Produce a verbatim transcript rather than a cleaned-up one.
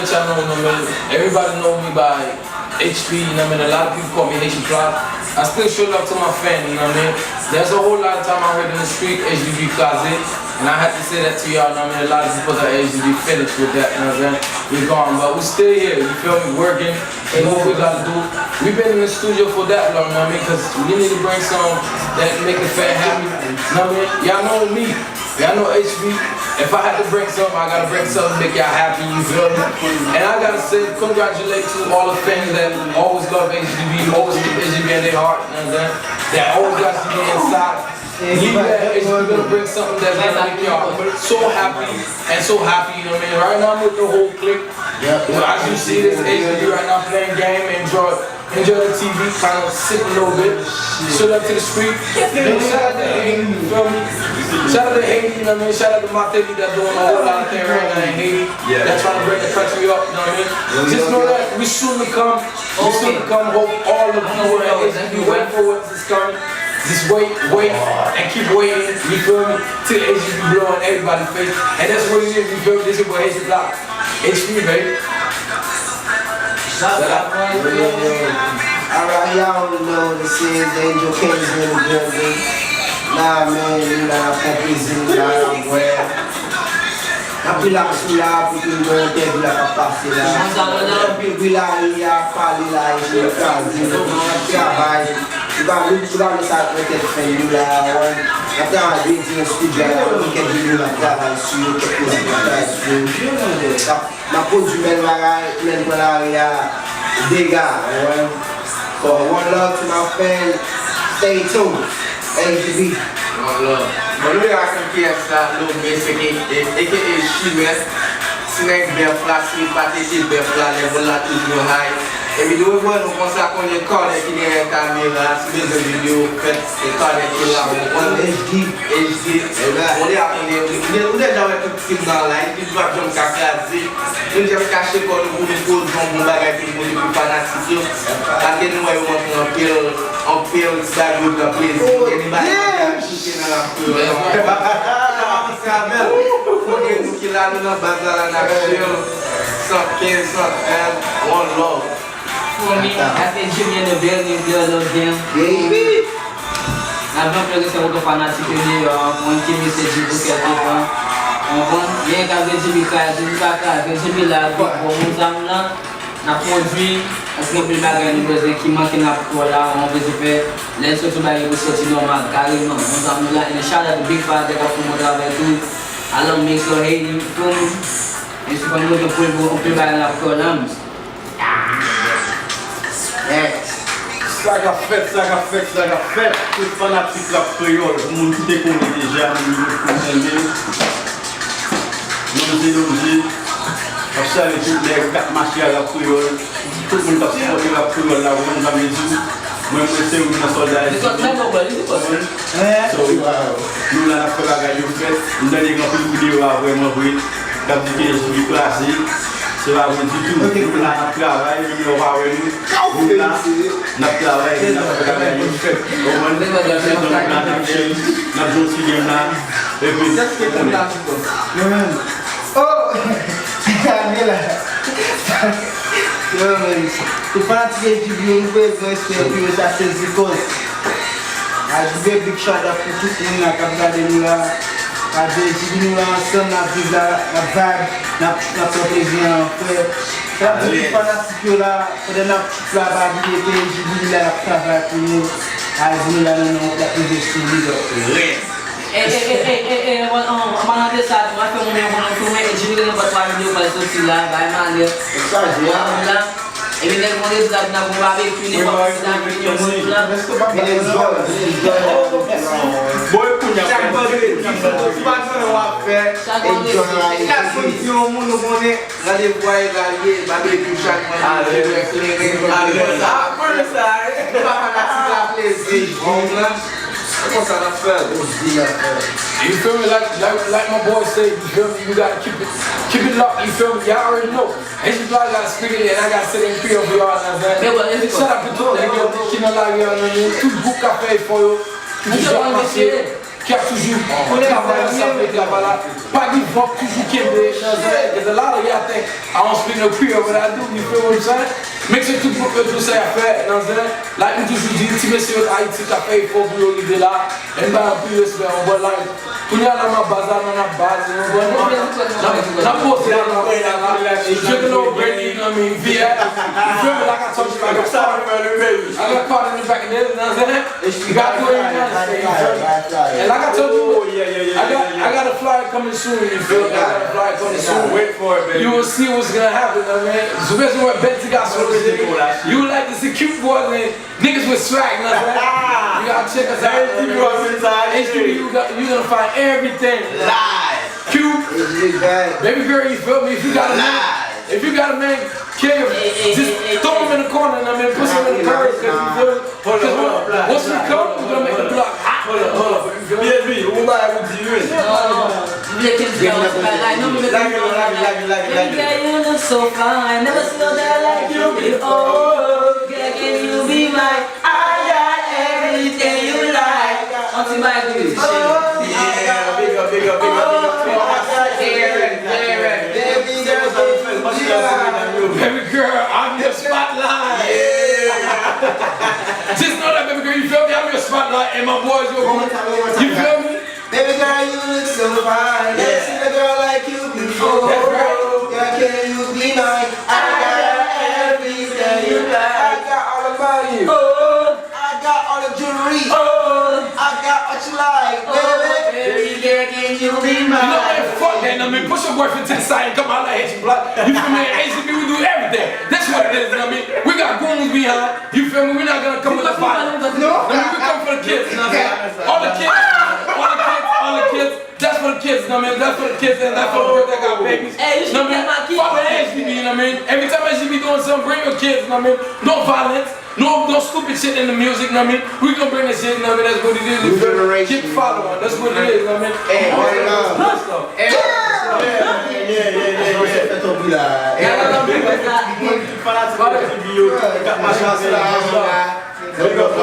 Channel, you know what I mean? Everybody know me by H P, you know what I mean? A lot of people call me Haitian Fly. I still show love to my fan, you know what I mean? There's a whole lot of time I heard in the street, H D B Closet, and I had to say that to y'all, you know what I mean? A lot of people thought H D B finished with that, you know what I'm saying? We gone, but we still here, you feel me? Working, and what we gotta do. We've been in the studio for that long, you know what I mean? 'Cause we need to bring some that make the fan happy, you know what I mean? Y'all know me. Y'all know H B. If I had to bring something, I gotta bring something to make y'all happy, you feel me? And I gotta say, congratulate to all the fans that always love H D B, always keep H D B in their heart, you know what I'm saying? That always got H D B inside. Leave that H D B gonna bring something that's gonna make y'all so happy and so happy, you know what I mean? Right now I'm with the whole clique. Well, as you see this H D B right now playing game and enjoy Enjoy the T V, kind of sip a little bit. Shout out to the street. Shout out to Haiti, you feel me? Shout out to Haiti, you know what I mean? Shout out to Martelly that doing a whole lot of things right now in Haiti. That's trying to bring the country up, you know what I mean? Just know that we soon to come. We soon to come. Hope all the people in Haiti be waiting for what is coming. Just wait, wait, and keep waiting, you feel me? Till H D B blow in everybody's face. And that's what it is, you feel me? This is what Haiti block. H P, baby. Shout out. Yo, yo, yo. Alright, y'all know this is Angel Kings in the building. Nah, man, nou la n ap fè plezi, nou la n ap bwè. Anpil aksyon la, pou tout moun, entèvyou la k ap pase la. Anpil bri lari a, pale la, epi kraze, n ap travay. Nou pa, nou, nou pa met sa nan tèt fanm nou la, wè. N ap travay, vle di, nan estidyo la, gen kèk videyo n ap travay sou yo, kèk mizik n ap travay sou yo. N ap, n ap pwodui bèl bagay, lè n pran lari a, dega, wè. So, one love to my fans, stay tuned, H D B. One love. Bon, nou wè ak kiyès la, Lome, se ke, e, A K A Chimè. Si nèg bèf la, si li pa tete bèf la, lèvèl la toujou high. Epi nou wè nou konsa konnen Kònè ki dèyè kamera, si bezwen videyo fèt, se Kònè ki la, ou konprann? H D. H D. Konnen a konnen, ou de-, ou deja wè tout fim nan la, epi nou p ap janm ka kraze. Nou just kache kò nou pou nou pwodui yon bon bagay pou nou pote pou fanatik yo. Paske nou wè yo montre anpil, anpil ti bagay yo pran plezi. Gen de bagay yo pral choute nan rap kreyòl. Sa avanse avè l. Kote nou ki la, nou nan baz la, la n ap chill. San kenz, san trèz, one love. Fanmi, that's the Jimmy in the building, blow love them. Baby. N ap anpil respè pou tout fanatik yo deyò, konn ki mesye di pou kèk tan. Konprann? Gen ka vle di li kraze, li pa kraze, di li la, bon, bon, moun zam lan. N ap pwodui, anpil, anpil bagay nou bezwen ki manke n ap pran la, nou bezwen fè, lè n soti bagay pou soti nòmal, kareman. Moun zam nou la, and shout out to Big Father k ap fè yon bon travay tou. Alan Mix, Lil Haiti, you feel me? E si fò nou mete anpil, anpil bagay n ap pran la. Sa k ap fèt, sa k ap fèt, sa k ap fèt. Tout fanatik rap kreyòl, moun ki te konnen deja, moun yo konn tande. Manze Donje, ap salye tout nèg k ap mache ak rap kreyòl. Tout moun k ap sipòte rap kreyòl la, ou konn sa m vle di. Mwen, mwen se youn nan sòlda S D P. So, nou la, n ap fè bagay yo fèt. M tande gen anpil videyo a vrèman vre. K ap di ke H D B kraze, se pa vre ditou. Nou la, n ap travay, menm lè w pa wè nou. Nou la, n ap travay, n ap fè bagay yo fèt. Ou konprann? Se jan nou la, n ap chill, n ap jwe yon ti game la, epi, ou konnen. Mwen menm. Oh! Gade la. Yo, men, tout fanatik H D B yo, nou prezan, respè pou yo, sa se Zikos. A J B, big shout out pou tout moun la k ap gade nou la. A J B, nou la ansanm, n ap viv la, n ap vibe, n ap, n ap pran plezi an frè. Sa ap di tout fanatik yo la, pandan n ap shoot la, pa bliye ke H D B la, l ap travay pou nou. A J B la, nan, nan, l ap rive sou li, donk. E, e, e, e, e, e, an, an, an palan de sa, tou, m ap fè moun yo konnen tou, men, Jimmy gen nenpòt twa videyo pral soti la, bay malè. Sa, la. Epi nèg Vandredi la, n ap gon babekyou, nenpòt moun ki ta vini, yon moun la. Bon, e kounye a, chak Vandredi, si w pa konnen w ap fè, chak Vandredi, chak Vandredi, yon moun ou konnen, randevou a egal ye, babekyou chak Vandredi, wè kleren, Vandredi. Ah, konnen sa, wi. Nou pa fanatik la plezi, w konprann? Se konsa n ap fè l. You feel me? Like, like, like my boy say, you feel me? You gotta keep it, keep it locked, you feel me? Y'all already know. H P Plug got speaking and I got sitting Creole for y'all, you know what I'm saying? Shout out to tout nèg yo ki nan lari a, you know what I mean? Tout gwoup k ap fè efò yo, ki toujou ap mache. Ki ap toujou travay ansanm, travay la. Pa give up, toujou kenbe nan zen. Cause a lot of y'all think I don't speak no Creole, but I do, you feel what I'm saying? Make sure tout group yo tou sa y ap fè nan zen. Like m toujou di, ti mesye yo Ayiti k ap fè efò pou yo rive la. Ann ba yo anpil respè, on bò like. Kounye a nan baz la, nan ap baz, nou konprann? N ap, n ap poze la, n ap poze la. Drinking on brandy, you know what I mean? V F. You feel me? Like I told you, like I started, I got caught in the back of the, you know what I'm saying? Got doing, you know what I'm saying? And like I told you, I got, I got a flyer coming soon, you feel me? I got a flyer coming soon. Wait for it, baby. You will see what's gonna happen, man. Sou bezwen wè bèl ti gason, you like to see cute boys, man. Niggas with swag, you know what I'm saying? You gotta check us out, man. H B, you got, you gonna find everything. Live. Cute. Baby girl, you feel me? If you got a man, if you got a man, kill him. Just throw him in the corner, you know what I mean? Put him in the curb, cause you feel me? Cause once we come, we gonna make the block hot. Hold up, hold up. Baby, ou bay ou di wi. Non, non. M vle ke l di yon ti bagay. Non, m vle ke l di yon ti bagay. Baby girl, you look so fine. Never see no girl like you before. Girl, can you be mine? I got everything you like. On ti bagay pou li, cheri. Yeah, big up, big up, big up, big up. Derek, Derek. Baby girl, baby girl, I'm your spotlight. Yeah. Just know that, baby girl, you feel me? I'm your spotlight, and my boys, you, you feel me? Baby girl, you look so fine. Never seen a girl like you before. That's right. Girl, can you be mine? I got everything you like. I got all the money. Oh, I got all the jewelry. Oh, I got what you like, baby. Baby girl, can you be mine? You know what? Fuck that, I mean, push your boyfriend to the side and come out like Haitian blood. You feel me? H B, we do everything. That's what it is, you know what I mean? We got goons behind. You feel me? We're not gonna come with the violence. No. I mean, we come for the kids, you know what I'm saying? All the kids, all the kids, all the kids. That's for the kids, you know what I mean? That's for the kids and that's for the girls that got babies. Hey, you know what I mean? Follow H B, you know what I mean? Every time H B doing something, bring your kids, you know what I mean? No violence, no no stupid shit in the music, you know what I mean? We gonna bring the shit, you know what I mean? That's what it is. You feel me? Keep following. That's what it is, you know what I mean? Hey, one love. Bless them. Yeah, yeah, yeah, yeah, yeah. Fanatik H B yo, k ap mache ansanm. Big up.